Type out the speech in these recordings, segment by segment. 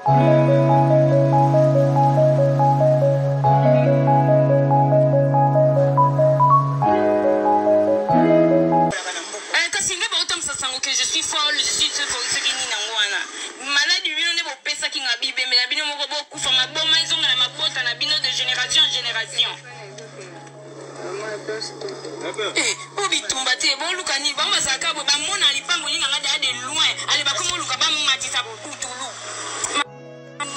Eh, kasi nde baotambusa sango ke je suis folle, je suis soki nini yango wana maladi bino nde bopesaki nga bibembe na bino moko bokufa maboma ezonga na mabota na bino de génération en génération. Eh, oyo bitumba te boluka nini bango bazalaka boye bamona lipamboli na nga deya de loin ale bakomi oluka bamatisa putulu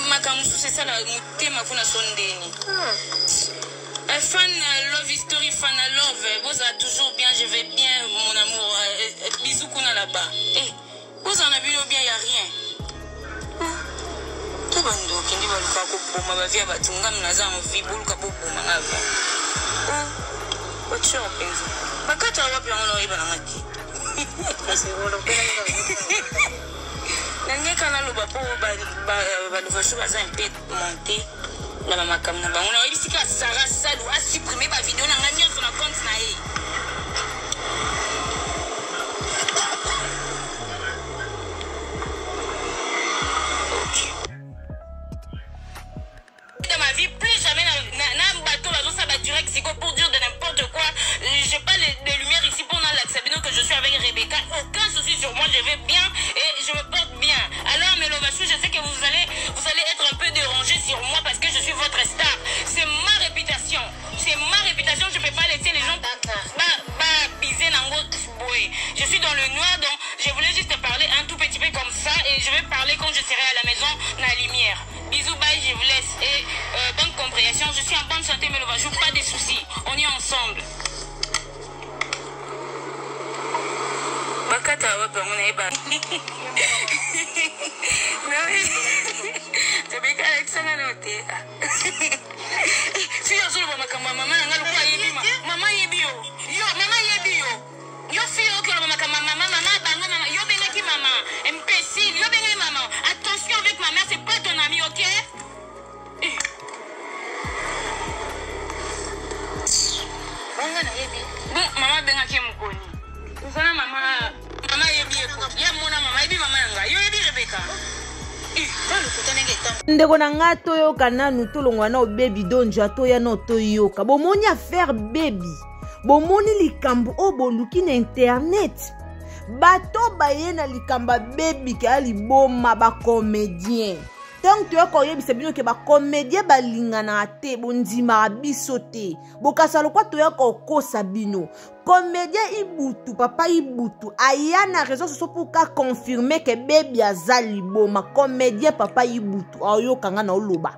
makambo mosusu esala motema kuna so ndeni ah. eh, fan love history fan love bozala toujours bien je vais bien mon amour eh, eh, bisous kuna là-bas eh. Bozala na bino bien ya rien. To bandoki nde baluka koboma ba vie ya bato ngam naza en vie boluka boboma nga avant. Oh, batueur mpenza. Bakata wapi yango na oyeba na nga te. Nangeka naloba mpo baluvasho baza un peu monte na bamakambo na bango. Nayebisi kaka Sarah Salu a supprimer ba video na nga nyonso na compte na ye. Dans ma vie, plus jamais na, na, na bateau bazosala ba direct siko pour dire de n'importe quoi. J'ai pas de lumière ici pour nalakisa bino que je suis avec Rebecca. Aucun souci sur moi, je vais bien et je me porte bien. Alors mes lovachou, je sais que vous allez, vous allez être un peu dérangé sur moi parce que je suis votre star. C'est ma réputation. C'est ma réputation, je peux pas laisser les gens ba, ba biser nango boye. Je suis dans le noir, donc je voulais juste parler un tout petit peu comme ça et je vais parler quand je serai à la maison, na lumière. Bisous, bye, je vous laisse. Et euh, bonne compréhension. Je suis en bonne santé, mes lovachou, pas de soucis. On est ensemble. Bakata wapi yango nayeba. Rebecca alakisanga nao te. Fille azoloba makambo ya mama na nga lokola ayebi mama ayebi yo. Yo mama ayebi yo. Yo fille oki oloba makambo ya mama mama banga mama yo bengaki mama imbécile yo bengaki mama attention avec ma mère c'est pas ton ami ok eh. Banga nayebi. Bon mama abengaki ye mokoni. Ozana mama mama ayebi ye ko. Ye amona mama ayebi mama na ngai. Yo oyebi Rebecca. Ndeko na ngai toyoka nanu tolongwa na baby donja toya na toyoka bomoni affaire baby bomoni likambo oyo boluki na internet bato baye na likambo ya baby ke ya liboma bacomédien ntango toya koyebisa bino ke bacomédien balinganaka te bondimaka biso te bokasa lokwa toya kokosa bino comédien ibutu papa ibutu aya na réseau sociaux pour ka confirmer ke bebi aza liboma comédien papa ibutu aoyoka nga na oloba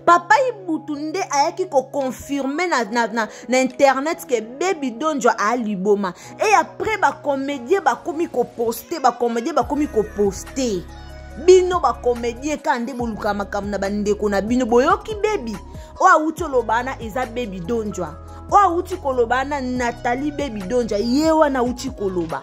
papa ibutu nde ayaki koconfirme na, na, na, na internet ke bebi donjo aya liboma e après bacomédien bakomi koposte bacomédien bakomi koposte bino bacomédien kaka nde bolukaka makambo na bandeko na bino boyoki bebi oyo awuti oloba wana eza bebi donjwa oyo awuti koloba wana nathalie bebi donja ye wana awuti koloba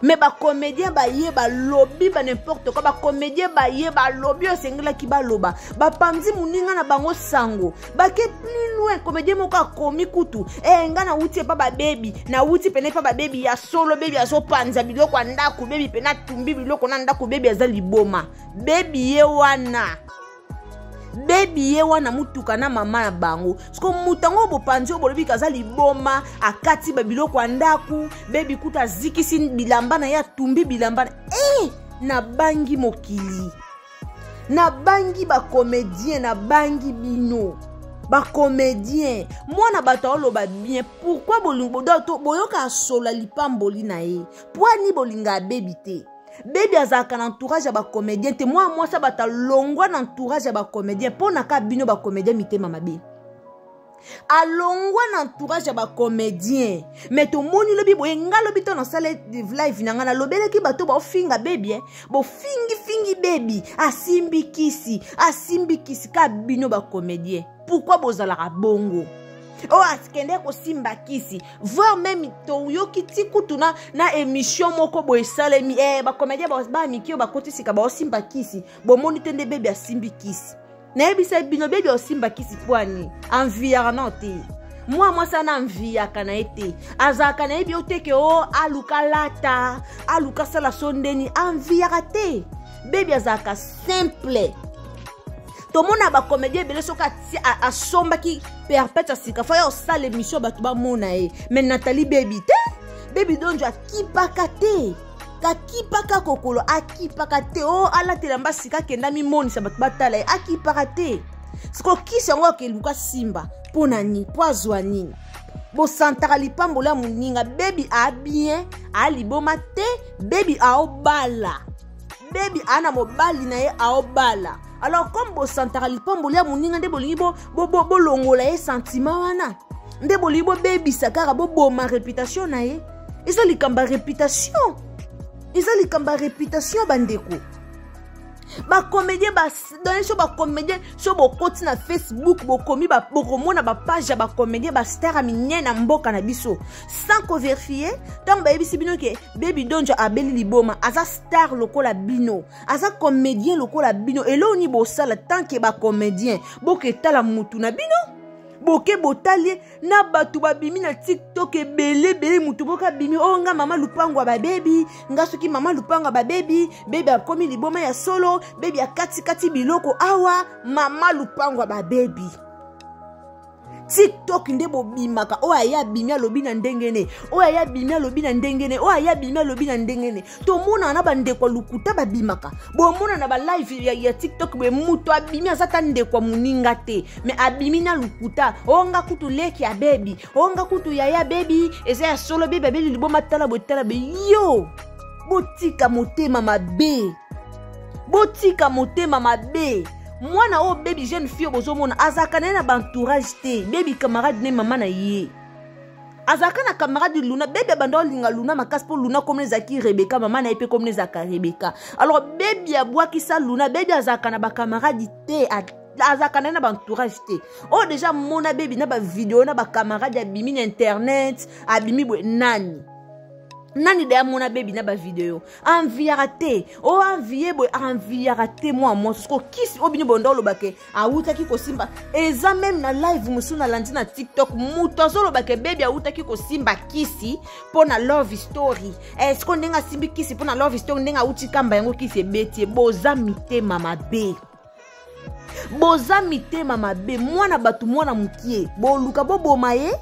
me bacomédien baye balobi ba n'importe quoi bacomédien baye balobi oyo esengelaki baloba bapanzi moninga na bango sango bake plus loin comédien moko akomi kutu e eh, nga nawuti epa babebi nawuti pene epa babebi ya solo bebi azopanza biloko ya ndako bebi pene atumbi biloko na ndako bebi aza liboma bebi ye wana bebi ye wana motuka na mama na bango siko moto yango bopanzi oyo bolobi kaza liboma akati babiloko ya ndako bebi kuta azikisi bilamba na ye atumbi bilamba na e eh, nabangi mokili nabangi bacomédien nabangi bino bacomédien mwana bato aoloba bien pourkui boyoka solo ya lipamboli na ye pwani bolingaka bebi te bebi azalaka na entourage ya bacomédien te mwana mwasi abata longwa na entourage ya bacomédien mpo na ka bino bacomédien mitema mabe alongwa na entourage ya bacomédien me tomoni lobi boye nga lobi to nasala live na nga nalobelaki bato baofinga bebi eh? bofingifingi bebi asimbi kisi asimbi kisi ka bino bacomédien pourkui bozalaka bongo oyo oh, akende kosimba kisi voir meme toyoki ti kutu na, na émission moko boye esalemi eh, bacomédien baya mike oyo bakoti sika baosimba kisi bomoni te nde bebi asimbi kisi nayebisa bino bebi osimba kisi pwani anviyaka nao te mwa mwasi ana anviyaka na ye te azalaka na yebi yo te ke o oh, aluka lata aluka sala so ndeni anviyaka te. Bebi azalaka simple. Tomona bacomédien ebele soki asombaki perpète ya sika fa ya osala émission bato bamona ye, mais Nathalie Bebi te. Bebi Donjo akipaka te, kakipaka kokolo, akipaka te. O alatela mba sika, akenda mimonisa bato batala ye, akipaka te. Siko kisi yango akeluka simba mpo na nini? Mpo azwa nini? Bosantaka lipambolo ya moninga. Bebi abien, aliboma te. Bebi aobala, bebi aa na mobali na ye, aobala. Alors comme bosantaka lipambolo ya moninga, nde bolingi bolongola ye sentiment wana, nde bolingi bobebisa kaka, boboma réputation na ye. Eza likambo ya réputation, eza likambo ya réputation. Bandeko bacomédien, donne so bacomédien, so bokoti na Facebook, bokomi, bokomona bapage ya bacomédien, bastar ya minene na mboka na biso, sans kovérifier. Ntango bayebisi bino ke Bebi Donjo abeli liboma, aza star lokola bino, aza comédien lokola bino, eloko nini bosala tant que bacomédien? Boketala mutu na bino, boke botali na bato babimi na TikTok ebele ebele. Motu moko abimi: "Oyo oh, nga mama lupango ya babebi, nga soki mama lupango ya babebi, bebi akomi liboma ya solo, bebi akatikati biloko awa, mama lupango ya babebi." TikTok nde bobimaka. Oyo aye abimi alobi na ndenge ne, oyo aye abimi alobi na ndenge ne, oyo aye abimi alobi na ndenge ne. Tomonana na bandeko ya lokuta babimaka, bomona na balive ya TikTok boye, moto abimi aza ta ndeko ya moninga te, mais abimi na lokuta: "O nga kutu leki ya bebi, o nga kutu yaya bebi, eza ya solo, bebi abeli liboma." Tala boye, tala boye. Yo botika motema mabe, botika motema mabe. Mwana oyo bebi, jeune fille oyo bozomona, azalaka na ye na baentourage te. Bebi camarade ne mama na ye azalaka na camarade Luna. Bebi abanda olinga Luna makasi, mpo Luna komona ezalaki Rebeka, mama na ye mpe komona ezalaka Rebeka. Alors bebi abwakisa Luna. Bebi azalaka na bacamarade te, azalaka na ye na baentourage te. Oyo déjà mona bebi na bavideo na bacamarade, abimi na internet, abimi boye, nani nani deya mona bebi na bavideo? Anviyaka te, oyo anviye boye, anviyaka te. Mwa mwasi siko kisi oyo bino bonda olobake awutaki kosimba, eza même na live mosusu nalandi na TikTok, moto azolobake bebi awutaki kosimba kisi mpo na love story. Siko ndenge asimbi kisi mpo na love story, ndenge awuti kamba yango, kisi ebeti ye. Boza mitema mabe, boza mitema mabe. Mwana bato, mwana mokie, boluka boboma ye,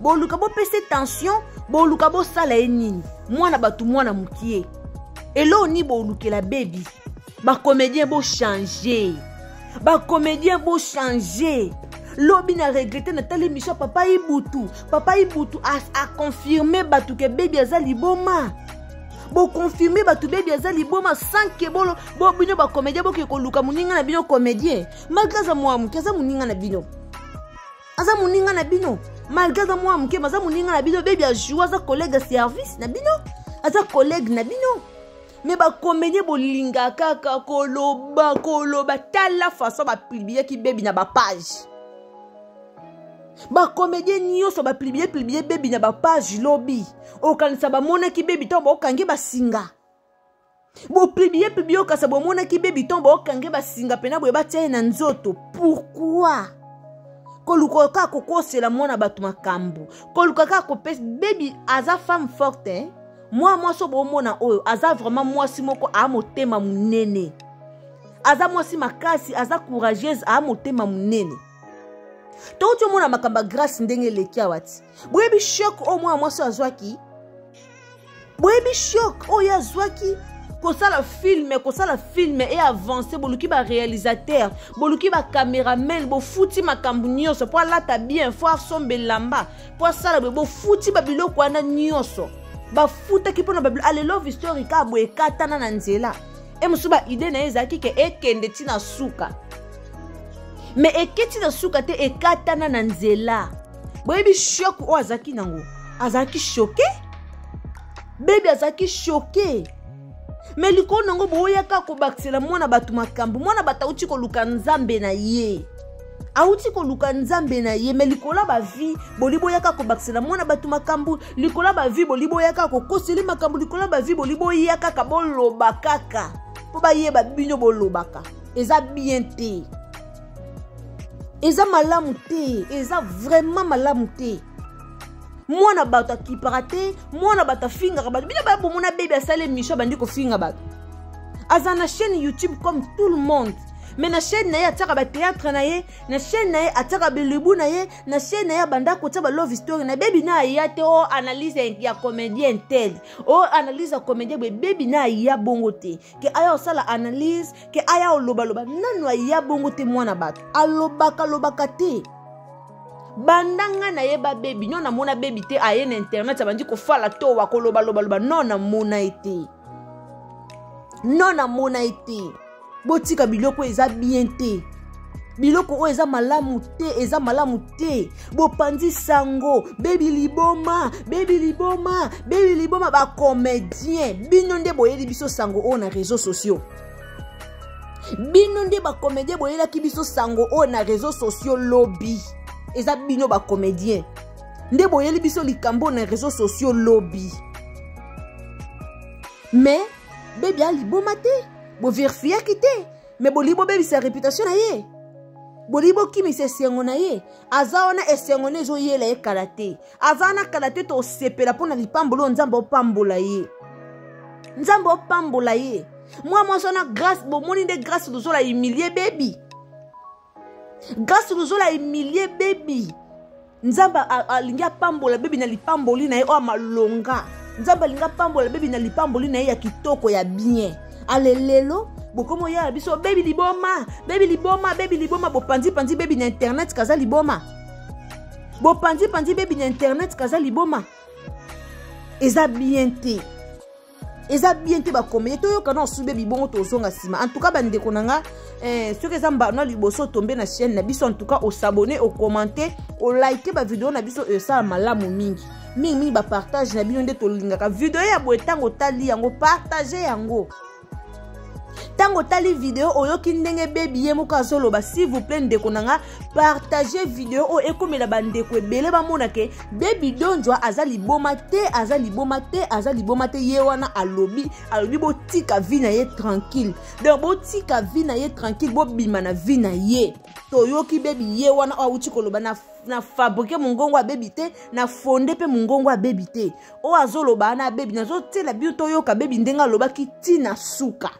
boluka bopesa tension, boluka bosala ye nini? Mwana bato, mwana mokie, eloko nini bolukela bebi? Bacomédien bochange, bacomédien bochange. Lobi na regretter, natali émission Papa Ibutu. Papa Ibutu aconfirme bato ke bebi aza liboma. Boconfirme bato bebi aza liboma sans ke bolo bo bino bacomédien boke koluka moninga na bino comédien, malgré aza mwa moke, aza moninga na bino, aza moninga na bino. Malgré aza mwa moke, aza moninga na bino. Bebi ajoue, aza collègue ya service na bino, aza collègue na bino. Mais bacomédien bolinga kaka koloba, koloba. Tala façon bapubliaki bebi na bapage. Bacomédien nyonso bapublie, publie bebi na bapage. Lobi okanisa bamonaki bebi ntango baokangi basinga. Bopublie, publie, okasa bomonaki bebi ntango baokangi basinga mpena boye, batia ye na nzoto. Pourquoi koluka kaka kokosela mwana bato makambo, koluka kaka kopesa? Bebi aza femme forte, eh? Mwa mwasi oyo bomona oyo aza vraiment mwasi moko aa motema monene, aza mwasi makasi, aza courageuse, aa motema monene. Touti omona makambo ya Grâce ndenge eleki awa ti. Boyebi choc oyo mwana mwasi oyo azwaki? Boyebi choc oyo azwaki kosala film, kosala film e avance, boluki baréalisateur, boluki bacameraman, bofuti makambo nyonso mpo alata bien, fo asomba elamba, mpo asala boye, bofuti babiloko wana nyonso bafutaki mpona babilo. Ale love story kaka boye ekatana na nzela. E mosusu baidée na ye ezalaki ke ekende ntina suka, mais eketi na suka te, ekatana na nzela. Boyebi choc oyo azalaki nango? Azalaki choqué, bebi azalaki choqué. Mais likolo nango boyaka kobakisela mwana bato makambo. Mwana bato auti koluka Nzambe na ye, awuti koluka Nzambe na ye, mais likolo ya bavi boli boyaka kobakisela mwana bato makambo. Likolo ya bavi boli boyaka kokoseli makambo. Likolo ya bavi boli boya kaka boloba kaka mpo bayeba bino bolobaka. Eza bien te, eza malamu te, eza vraiment malamu te. Mwana bato akipaka te, mwana bato afingaka bato. Bino baya bomona bebi asali émission, abandi kofinga bato. Aza na chaîne YouTube comme tout le monde, mais na chaîne na ye atiaka batéâtre na ye, na chaîne na ye atiaka bilubu na ye, na chaîne na ye abanda kotia balove story na bebi na aya te. O analyse ya comédien tel, o analyse ya comédien boye, bebi na aya bongo te. Ke aya osala analyse, ke aya olobaloba, nanu aya bongo te. Mwana bato alobaka lobaka te. Banda ngai nayeba bebi, no namona bebi te aye na internet abandi kofala towa kolobalobaloba. No namona ye te, no namona ye te. Botika biloko eza bien te, biloko oyo eza malamu te, eza malamu te. Bopanzi sango bebi liboma, bebi liboma, bebi liboma. Bacomédien, bino nde boyeli biso sango oyo na réseaux sociaux. Bino nde bacomédien boyelaki biso sango oyo na réseaux sociaux lobi. Eza bino bacomédien nde boyeli biso likambo na réseaux sociaux lobi. Mais bebi aliboma te, boverifiaki te, mais bolingi bobebisa réputation na ye, bolingi bokimisa esengo na ye. Aza wana, esengo na ezoyela ye kala te. Aza wana kala te, tosepela mpo na lipambolo oyo Nzambe opambola ye. Nzambe opambola ye. Mwa mwasi wana Grâce, bomoni nde Grâce lozola humilie bebi, Grâce lozola humilie bebi. Nzambe alingi apambola bebi na lipamboli na ye oyo malonga. Nzambe alingi apambola bebi na lipamboli na ye ya kitoko, ya bien. Ale lelo bokomi oyala biso bebi liboma, bebi liboma, bebi liboma. Bopanzipanzi bebi na internet kaza liboma, bopanzipanzi bebi na internet kaza liboma. Eza bien te, eza bien te. Bakomeye toyoka na osu bebi bongo, tozonga nsima. En tout cas, bandeko na nga, soki eza mbano liboso otombe na chaîne na biso, en tout cas osabonner, ocommenter, olike bavideo na biso, esala malamu mingi mingi mingi. Bapartage na bino nde tolingaka. Video ya boye, ntango otali yango, partage yango. Ntango otali video, oyoki ndenge bebi ye moko azoloba, s'il vous plaît, ndeko na nga, partage video oyo ekomela bandeko ebele, bamona ke bebi donjwa aza liboma te, aza liboma te, aza liboma te. Ye wana alobi, alobi botika vie na ye tranquille. Donc botika vie na ye tranquille, bobima na vie na ye. Toyoki bebi ye wana oyo awuti koloba. Na fabriquer mongongo abebi te, na fonde mpe mongongo abebi te. Oyo azoloba wana abebi. Nazotiela bino toyoka bebi ndenge alobaki ntina suka.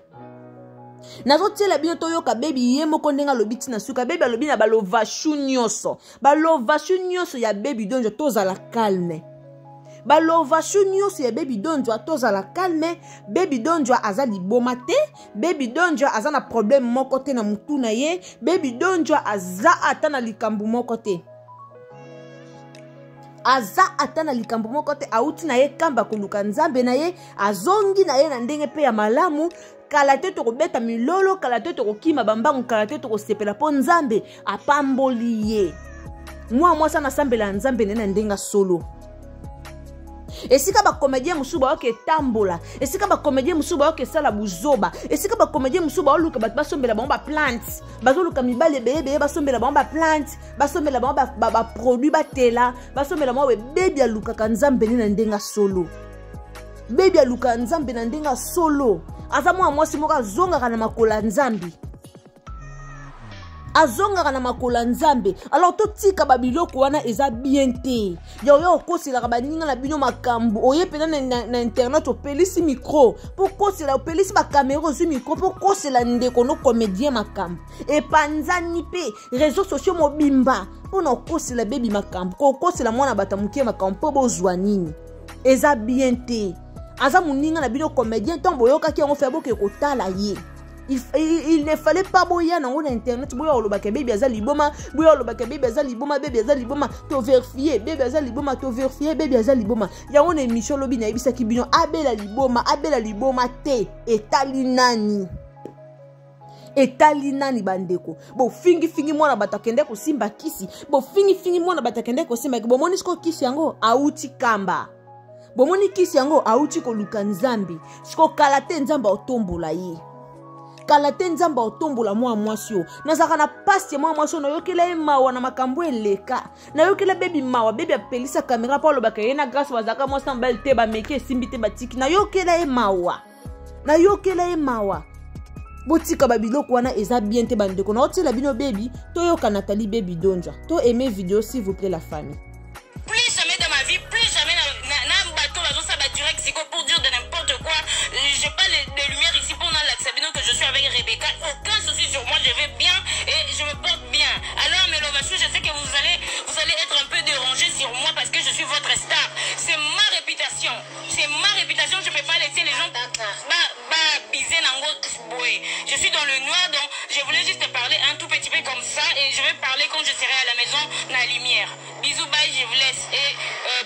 Nazotiela bino toyoka bebi ye moko ndenge alobi ntina suka. Bebi alobi na balovashu nyonso, balovashu nyonso ya bebi donjo, tozala calme. Balovashu nyonso ya bebi donjwa, tozala calme. Bebi donjwa aza liboma te, bebi donjwa aza na problème moko te na mutu na ye, bebi donjwa aza ata na likambo moko te, aza ata na likambo moko te. Awuti na ye kamba koluka Nzambe na ye, azongi na ye na ndenge mpe ya malamu. Kala te tokobeta milolo, kala te tokokima bambangu, kala te tokosepela mpo Nzambe apamboli ye. Mwa mwasi anasambela ya Nzambe na ye na ndenge solo. Esika bacomédien mosusu bayoka etambola, esika bacomédien mosusu bayoka esala buzoba, esika bacomédien mosusu baoluka bato basombela bango baplante, bazoluka mibali ebele ebele basombela bango baplante, basombela bango baproduit, batela, basombela bango. Bebi alukaka Nzambe nde na ndenge solo. Bebi alukaka Nzambe na ndenge solo. Aza mwana mwasi moko azongaka na makolo ya Nzambe, azongaka na makolo ya Nzambe. Alors totika babiloko wana, eza bien te. Ya oyo okoselaka baninga na bino makambo, oye mpena na internet, opelisi micro mpo kosela, opelisi bakamera, ozwi micro mpo kosela ndeko no comédien makambo epanzani mpe réseau sociaux mobimba mpona okosela bebi makambo, kokosela mwana bato ya moke makambo mpo bozwa nini? Eza bien te. Aza moninga na bino comédien. Ntango boyokaki yango, fe boke kotala ye. Il ne fallait pas boya nango na internet, boya olobaka bebi aza liboma, boya olobaka bebi aza liboma, bebi aza liboma. Toverifie bebi aza liboma, toverifie bebi aza liboma. Yango na émission lobi nayebisaki bino, abela liboma, abela liboma te, etali nani? Etali nani? Bandeko, bofingifingi mwana bato akende kosimba kisi, bofingifingi mwana bato akende kosimba. Bomoni sikoyo kisi yango awuti kamba, bomoni kisi yango awuti koluka Nzambe. Siko kala te Nzambe aotombola ye, kala te Nzambe aotombola mwana mwasi oyo. Nazalaka na pasi ya mwana mwasi oyo, nayokela ye mawa na makambo eleka, nayokela bebi mawa. Bebi apelisa kamera mpo alobaka ye na Grâce bazalaka mwasi na mobali te, bameki esimbi te, batiki. Nayokela ye mawa, nayokela ye mawa. Botika babiloko wana, eza bien te. Bandeko, naotiela bino bebi, toyoka Nathalie Bebi Donja. To aime vidéo, s'il vous plaît, la famille. Plus jamais dans ma vie, plus jamais na bato bazosala badirect siko pour dire de n'importe quoi. J'ai pas de lumière ici pour nalakisa bino. communication, je peux pas laisser les gens ba ba biser nango boye. Je suis dans le noir, donc je voulais juste te parler un tout petit peu comme ça et je vais parler quand je serai à la maison na lumière. Bisous, bye, je vous laisse et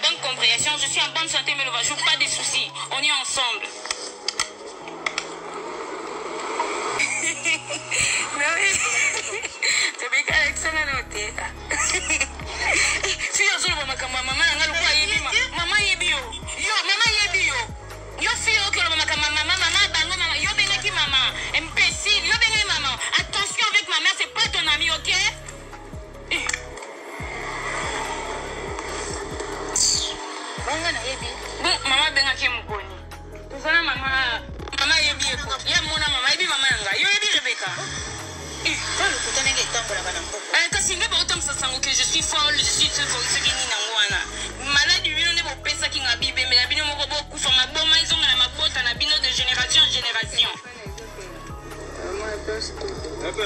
bonne compréhension. Je suis en bonne santé, mais le jour, pas de soucis. On est ensemble. Fille ozoloba makambo ya mama na nga lokola ayebi mama ayebi yo yo mama ayebi yo yo fille oyo oloba makambo ya mama mama bango mama yo bengaki mama imbécile yo bengaki mama attention avec ma mère c'est pas ton ami ok eh. Bongo nayebi bon mama abengaki mokoni tozala mama mama ayebi ye ko ye amona mama ayebi mama na ngai yo oyebi Rebecca eh. Lokuta ndenge etambolaka na mboka. Eh, kasi nde baotambusa sango ke je suis folle, je suis soki nini yango wana maladi bino nde bopesaki nga bibembe na bino moko bokufa maboma ezonga na mabota na bino de génération en génération.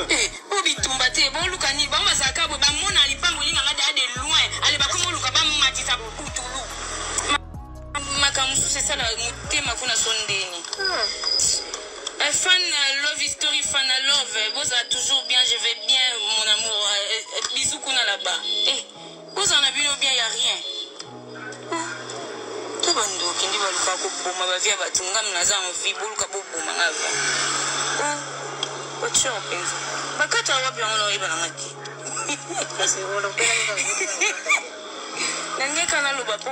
Eh, oyo bitumba te boluka nini bango bazalaka boye bamona lipango elinganga deya de loin ale bakomi oluka bamatisa putulu makambo mosusu esala motema kuna so ndeni. Fan love history, fan love, bozala toujours bien, je vais bien mon amour, bisous kuna là-bas. Eh, bozala na bino bien, ya rien. To bandoki nde baluka koboma bavie ya bato ngam naza envie boluka boboma nga va. Oh, otior mpenza. Bakata wapi yango na oyeba nanga te. Nalingi kaka naloba mpo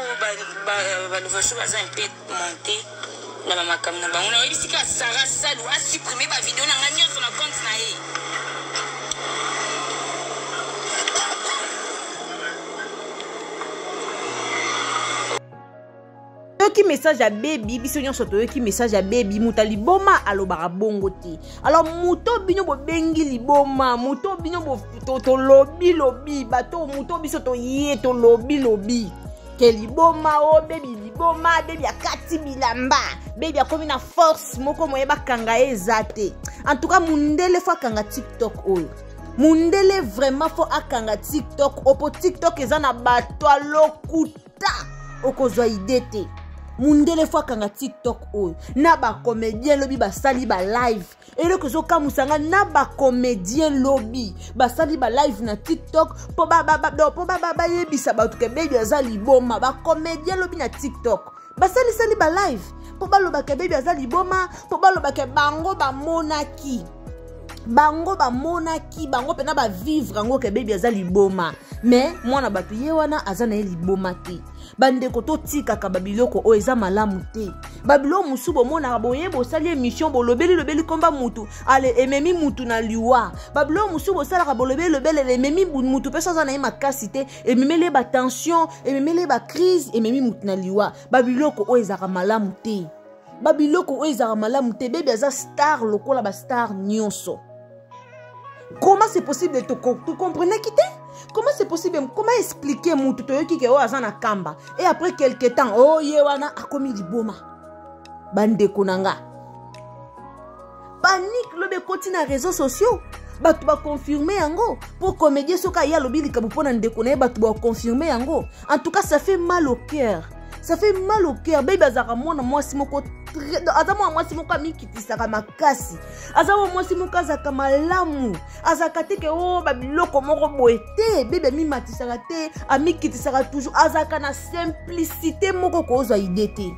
balovasho baza un peu monte na bamakambo na bango. Nayebisi kaka Sara Salu asupprime bavideo na ngai nyonso na compte na ye. Toyoki message ya Baby, biso nyonso toyoki message ya Baby. Moto ya liboma alobaka bongo te. Alors moto bino bobengi liboma, moto bino tolobi lobi, bato moto biso toye tolobi lobi ke liboma o Baby liboma, Baby akati bilamba, Baby akomi na force moko moye bakanga ye eza te. En tout cas mundele fo akanga TikTok oyo. Mundele vraiment fo akanga TikTok opo TikTok eza na bato alokuta okozwa ide te. Mundele fo akanga TikTok oyo na bacomédien lobi basali ba live eloko ezokamwisa nga na bacomédien lobi basali ba live na TikTok mpo bayebisa bato ke Baby aza liboma. Bacomédien lobi na TikTok basalisali ba live mpo balobaka Baby aza liboma, mpo balobaka bango bamonaki, bango bamonaki, bango mpena bavivre yango ke Baby aza liboma. Mais mwana bato ye wana aza na ye liboma te. Bandeko, totikaka babiloko oyo eza malamu te. Babiloko mosusu bomonaka boye, bosali émission, bolobeli lobeli komba mutu, ale ememi mutu na liwa. Babiloko mosusu bosalaka, bolobeli lobeli, ememi mutu mpe so aza na ye makasi te, ememeli ye batension, ememeli ye bacrise, ememi mutu na liwa. Babiloko oyo ezalaka malamu te, babiloko oyo ezalaka malamu te. Baby aza star lokola bastar nyonso. Comment c'est possible? Tocomprenaki te comment c'est possible, comment expliquer mutu toyoki ke oyo aza na kamba et après quelque temps oyo ye wana akomi liboma? Bandeko na nga, panique lobi ekoti na réseaux sociaux, bato baconfirme yango mpo comédien soki aye alobi likambo mpo na ndeko na ye, bato baconfirme yango. En tout cas ça fait mal au cœur, ça fait mal au cœur. Baby azalaka mwana mwasi moko, aza mwana mwasi moko amikitisaka makasi, aza mwana mwasi moko azalaka malamu, azalaka te ke o babiloko moko boye te. Baby amimatisaka te, amikitisaka toujours, azalaka na simplicité moko kozwa ide te.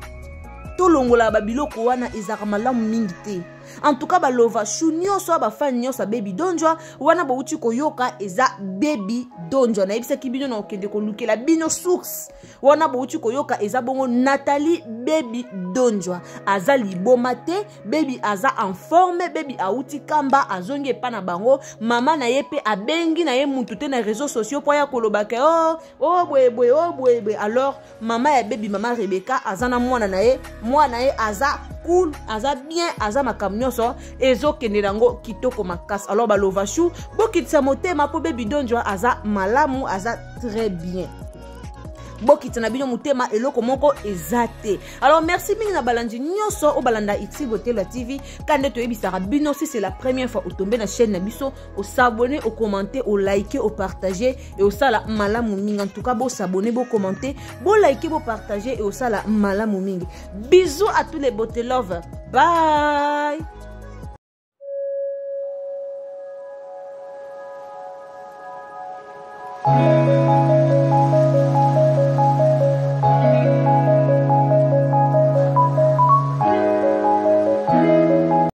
Tolongolaka babiloko wana, ezalaka malamu mingi te. En tout cas balova shu nyonso, bafani nyonso ya Baby Donjwa wana bouti koyoka eza Baby Donjwa. Nayebisaki bino na kokende kolukela bino source wana. Bouti koyoka eza bongo Nathalie. Baby Donjwa aza liboma te, Baby aza en forme. Baby auti kamba, azongi epa na bango. Mama na ye mpe abengi na ye mutu te na réseaux sociaux mpo aya kolobaka o o boyeboye o boyeboye. Alors mama ya Baby, mama Rebeka, aza na mwana na ye, mwana na ye aza cool, aza bien, aza makambo nyonso ezokende yango kitoko makasi. Alors balova shu, bokitisa motema mpo Baby Donjwa aza malamu, aza très bien. Bokita na bino motema, eloko moko eza te. Alors merci mingi na balandi nyonso oyo balanda Iti Botela TV. Ka nde toyebisaka bino, si c'est la première fois otombe na chaîne na biso, osabone, okommente, olike, opartage e osala malamu mingi. En tout cas bosabone, bokommente, bolike, bopartage e osala malamu mingi. Bisous à tous les beauté love. Bye.